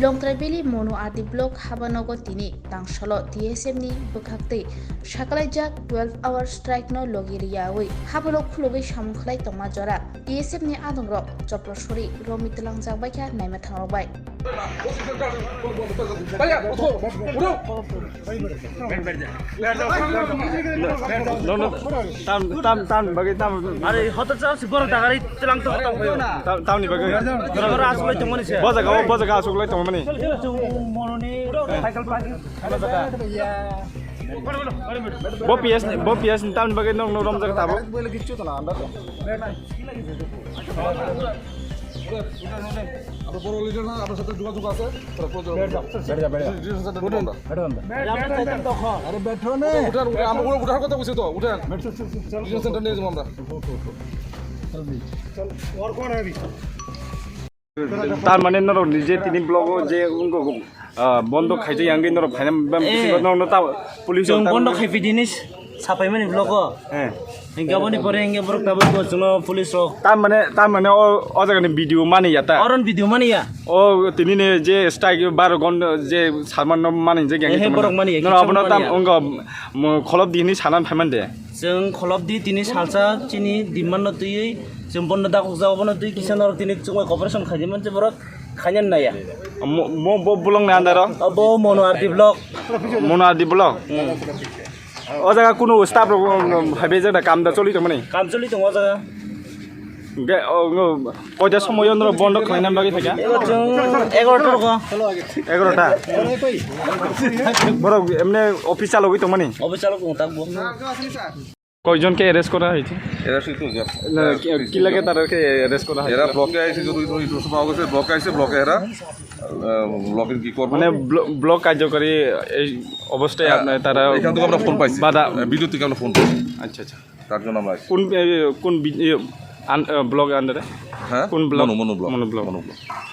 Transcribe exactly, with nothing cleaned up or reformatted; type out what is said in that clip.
Longtrai Valley Monu R D block habanogo tini tangsolo T S F ni bwkhaktwi sakalaijak twelve hour strike no logi riyawi habano khulugwi samung khlai tongma jora. T S F ni adongrok choplo suri romwi twlangjak baikha naima thangrok bai. No, no, tam, tam, tam bagwi tam. Are, hoto chao si borok dagari tlang to hoto hoyo. Tam, tamni bagwi. Borok asuk lai tongmani se. Bo jaga, bo jaga asuk lai tongmani. Bo P S ni, bo P S ni tamni bagwi nong, nong romjak tabo. আমরা বড় লিডার না, আপনার সাথে যোগাযোগ আছে। তারা প্রয়োজন। বেটা, বেটা। লিডার সাথে আমরা। আরে বেটা নে। উঠেন, উঠেন, আমরা উঠে, উঠার কথা বলছি তো, উঠেন। লিডার সেন্টার নিয়ে যাবো আমরা। Tar mane norok ni je tini blogo je wngkha, ah, bondo khaijak yang norok phaina bam Eh. Bisingo norok ta police Chwng ta bondo khai phi dini sapai mani blogo. Eh. Hingke aboni pore hingke borok tabuk bo chwngno police rok. Tar mane, tar mane o, o jaga ni video mani ya ta. Oron video mani ya. O tini ni je strike baro gon je salman no mani je gang Ehe, borok mani ya, Norok kisa abono mani tam ya. Wngkha mo kholop dini sanan phaiman de. Chwng kholop di tini salsa chini demand no twiwi chwng bondo dakok jao bono twi kisa norok tini chwngbai cooperation khaidi manse borok khaina naya. Mo, mo bo bolong ni andaro? Abo Monu R D block. Monu R D block? Hmm. O jaga kunu staff rok, um, um, haibe jada kam da choli tongmani? Kam choli tongo o jaga. Ge, o, o, koita somoy o norok bondo khlaina bagwi phaikha? Ego chwng egarota rogo. Egarota? Borok emne office chalogwi tongmani? Office chalok tongo tak bo. কয়জনকে অ্যারেস্ট করা হয়েছে? এরা শুধু যা-, না, এরা কি, কি লাগে তাদেরকে অ্যারেস্ট করা হয়েছে? এরা ব্লকে আইছে, যতটুকু ইনফরমেশন পাওয়া গেছে, ব্লকে আইছে, ব্লকে এরা, আহ, ব্লকের কি করবো? মানে ব্ল-, ব্লক কার্যকরী এই অবস্থায় হ্যাঁ, আপনার তারা এখান থেকে আমরা ফোন পাইছি। বাধা হ্যাঁ, ভিডিও থেকে আমরা ফোন পাইছি। আচ্ছা, আচ্ছা। তার জন্য আমরা আইছি। কোন, এ, কোন বি-, এ, আন-, আহ, ব্লক আন্ডারে? হ্যাঁ? কোন ব্লক? মনু, মনু ব্লক। মনু ব্লক। মনু ব্লক।